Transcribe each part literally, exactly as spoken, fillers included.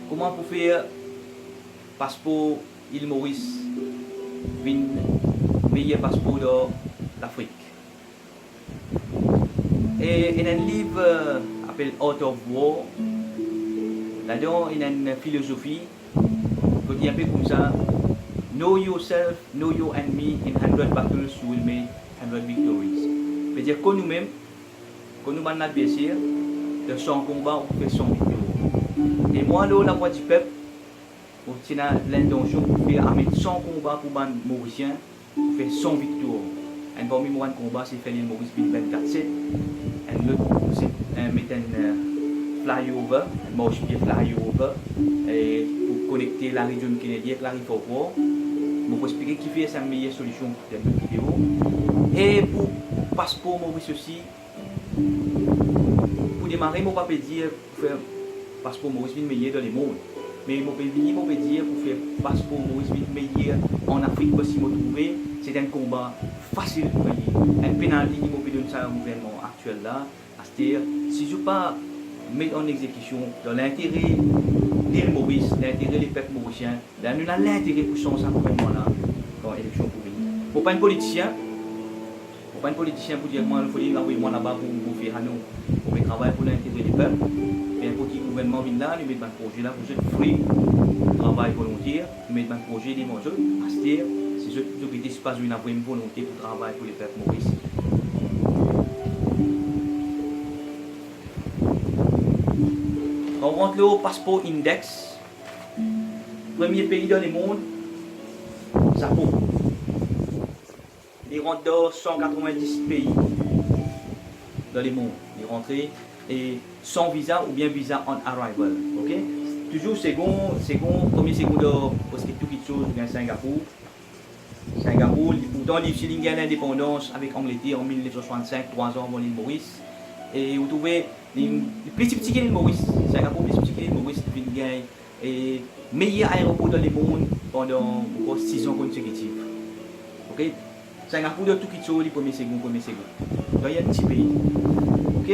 Kouma pou fer paspor Ile Moris vinn meyer paspor dan Lafrik? E ena enn liv, eh, apel Art of War. Ladan ena enn filozofi kot li ape koumsa: "Know yourself, know your enemy, in hundred battles you will make hundred victories." Vedir, konn noumem, konn nou bann ladverser, dan san konba ou pou fer san viktwar. E mwa, lor Lavwadipep, mo ti ena lintansion pou fer, amenn san konba pou bann Morisien, pou fer san viktwar. Enn parmi mo bann konba, se fer Lil Moris vinn vennkat set. Enn lot, se, eh, met enn, eh, flyover, enn marspie flyover, e pou konekte lari John Kennedy ek lari Farquhar. Mo pou explike kifer sa meyer solision pou fer enn lot video. E pou paspor Moris osi, pou demare, mo pa pe dir pou fer paspor Moris vinn meyer dan lemond. Me mo pe vini, mo pe dir pou fer paspor Moris vinn meyer an Afrik, parski mo trouve se enn konba fasil pou gagne. Enn penalti ki mo pe donn sa gouvernman aktiel la, aster, si zot pa met an exekision dan lintere Lil Moris, lintere lepep morisien, la nou ena lintere pou sanz sa gouvernman la kan eleksion pou vini. Mo pa enn politisien, mo pa enn politisien pou dir mwa, nou fode avoy mwa laba pou, pou fer sa, non. Mo pe travay pou lintere lepep. Pe inport ki gouvernman vinn la, nou met bann proze la pou zot, free, travay volonter, nou met bann proze devan zot. Aster, si zot, zot gete, si pa zot ena vremem volonte pou travay pou lepep Moris. Kan ou rant lor Passport Index, premie pei dan lemond, Zapon. Li rant dan san katrovin-dis pei dan lemond. Li rantre, e san viza oubien visa on arrival, ok? Touzour segon, segon, premie segon dan preske tou kiksoz, ou gagn Singapour. Singapour, li, pourtan li osi li gagn lindepandans avek Angleter an mil nef san swasann-sink, trwa an avan Lil Moris. E ou trouve, li, li pli tipti ki Lil Moris. Singapour pli tipti ki Lil Moris, li finn gagn, e, meyer aeropor dan lemond pandan ankor sis an konsekitif. Ok? Singapour dan tou kiksoz, li premie segon, premie segon. Dan enn ti pei. Ok?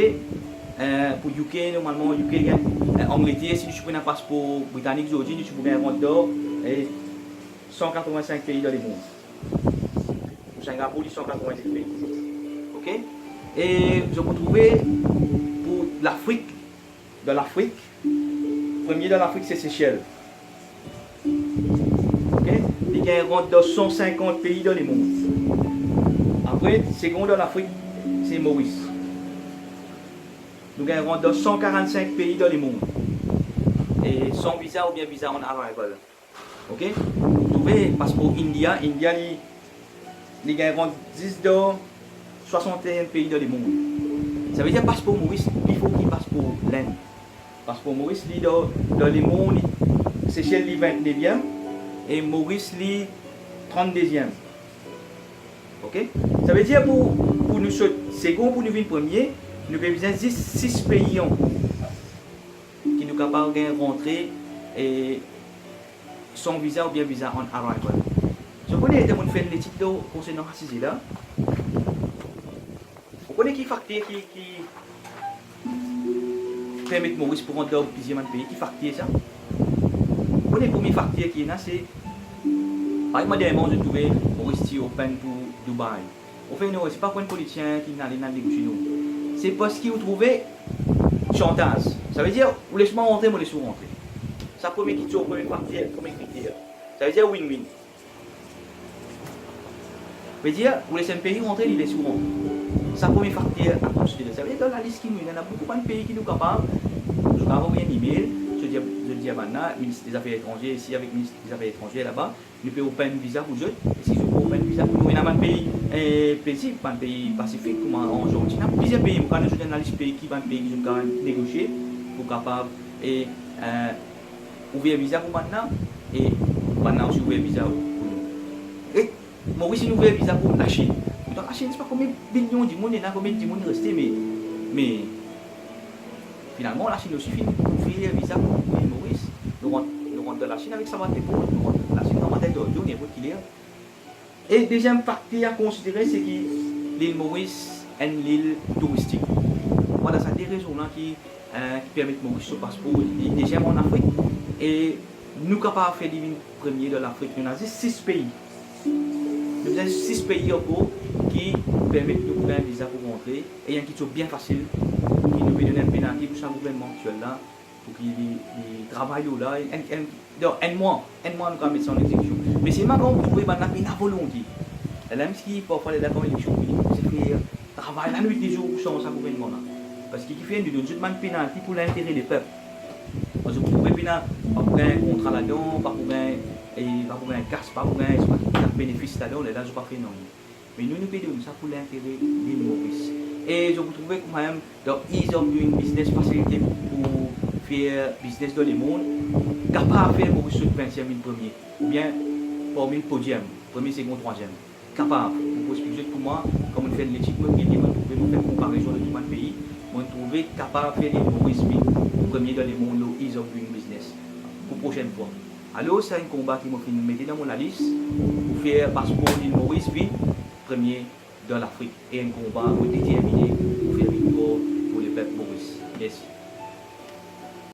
Eh, pou U K, normalman, U K gagn, eh, Angleter, si li ti pou ena paspor britanik zordi, li ti pou gagn rant dan, e, san katrovin-sink pei dan lemond. Pou Singapour, li san katrovin-dis pei. Ok? E zot pou trouve pou Lafrik, dan Lafrik, premie dan Lafrik se Sesel. Ok? Li gagn rant dan san sinkant pei dan lemond. Apre, segon dan Lafrik, se Moris. Nou gagn rant dan san karant-sink pei dan lemond. E san viza oubien visa on arrival. Ok? Ou trouve paspor India, India li, li gagn rant zis dan swasant-e-enn pei dan lemond. Savedir paspor Moris pli for ki paspor Lenn. Paspor Moris li dan, dan lemond, li, Sesel li vintneviem e Moris li tranndeziem. Ok? Savedir pou, pou nou sot segon, pou nou vinn premie, nou pe bizin zis sis pei ankor ki nou kapav gagn rantre, e, san viza oubien visa on arrival. Zot kone, ete mo'nn fer enn letid lor, konsernan sa size la. Ou kone ki fakter ki, ki permet Moris pou rant dan plizier bann pei, ki fakter sa? Ou kone premie fakter ki ena, se, par exanp, dernieman zot trouve Moris ti open pou Dubai. Anfin, non, se pa pou enn politisien ki inn ale, inn al negosie, non. Se parski ou trouve, shantaz. Savedir, ou les mwa rantre, mo les ou rantre. Sa premie kiksoz, premie fakter, premie kriter. Savedir win-win. Vedir, ou les enn pei rantre, li les ou rantre. Sa premie fakter a konsidere. Savedir, dan lalis ki nou ena, ena boukou bann pei ki nou kapav, nou kapav avoy enn email, zot dir, zot dir bannla, Minister Zafer Etranze isi, avek Minister Zafer Etranze laba, nou pe open viza pou zot. E si zot pe open viza pou nou, ena bann pei, eh, pezib, bann pei Pasifik, kouma Arzantin, ena plizier pei, mo kapav donn zot enn lalis pei ki bann pei ki zot kapav negosie pou kapav, e, eh, ouver viza pou bannla, e bannla osi ouver viza pou nou. E Moris inn ouver viza pou Lasinn. Pourtan Lasinn, se pa konbien bilion dimoun ena, konbien dimoun reste, me, me finalman, Lasinn osi finn ouver viza pou, pou Lil Moris. Nou rant, nou rant dan Lasinn avek sa bato, nou rant Lasinn, nou rant avek Dordio, ninport ki ler. E deziem fakter a konsidere, se ki Lil Moris enn lil touristik. Vwala, sa de rezon la ki, eh, ki permet Moris so paspor li deziem an Afrik. E nou kapav fer li vinn premie dan Lafrik. Nou ena zis sis pei. Nou bizin zis sis pei ankor ki permet nou pou gagn viza pou rantre. E enn kiksoz bien fasil, ki nou pe donn enn penalti pou sa gouvernman aktiel la, pou ki li, li travay lor la, enn, enn, dan enn mwa, enn mwa nou kapav met sa an egzekision. Me selman kan ou trouve bannla pena volonte. Lerla mem ki parfwa lerla kan eleksion fini, se fer travay lanwit dizour pou sanz sa gouvernman la. Parski ki fer nou donn zot bann penalti pou lintere lepep. Parski ou trouve pena, pa pou gagn kontra ladan, pa pou gagn, e pa pou gagn kas, pa pou gagn, pa pou gagn benefis ladan, lerla zot pa fer nanye. Me nou, nou pe donn sa pou lintere Lil Moris. E zot pou trouve koumsa mem, dan ease of doing business, fasilite pou, pou fer biznes dan lemond, kapav fer Moris sot vintienm, vinn premie, oubien parmi podium, premie, segonn, trwaziem. Kapav. Mo pou explik zot kouma, kan mo fer letid mo, mo trouve, mo fer konparezon lor tou bann pei, mo trouve kapav fer Lil Moris vinn premie dan lemond lor ease of doing business. Pou prosenn fwa. Alor, sa enn konba ki mo finn mete dan mo lalis, pou fer paspor Lil Moris vinn premie dan Lafrik. E enn konba mo determine pou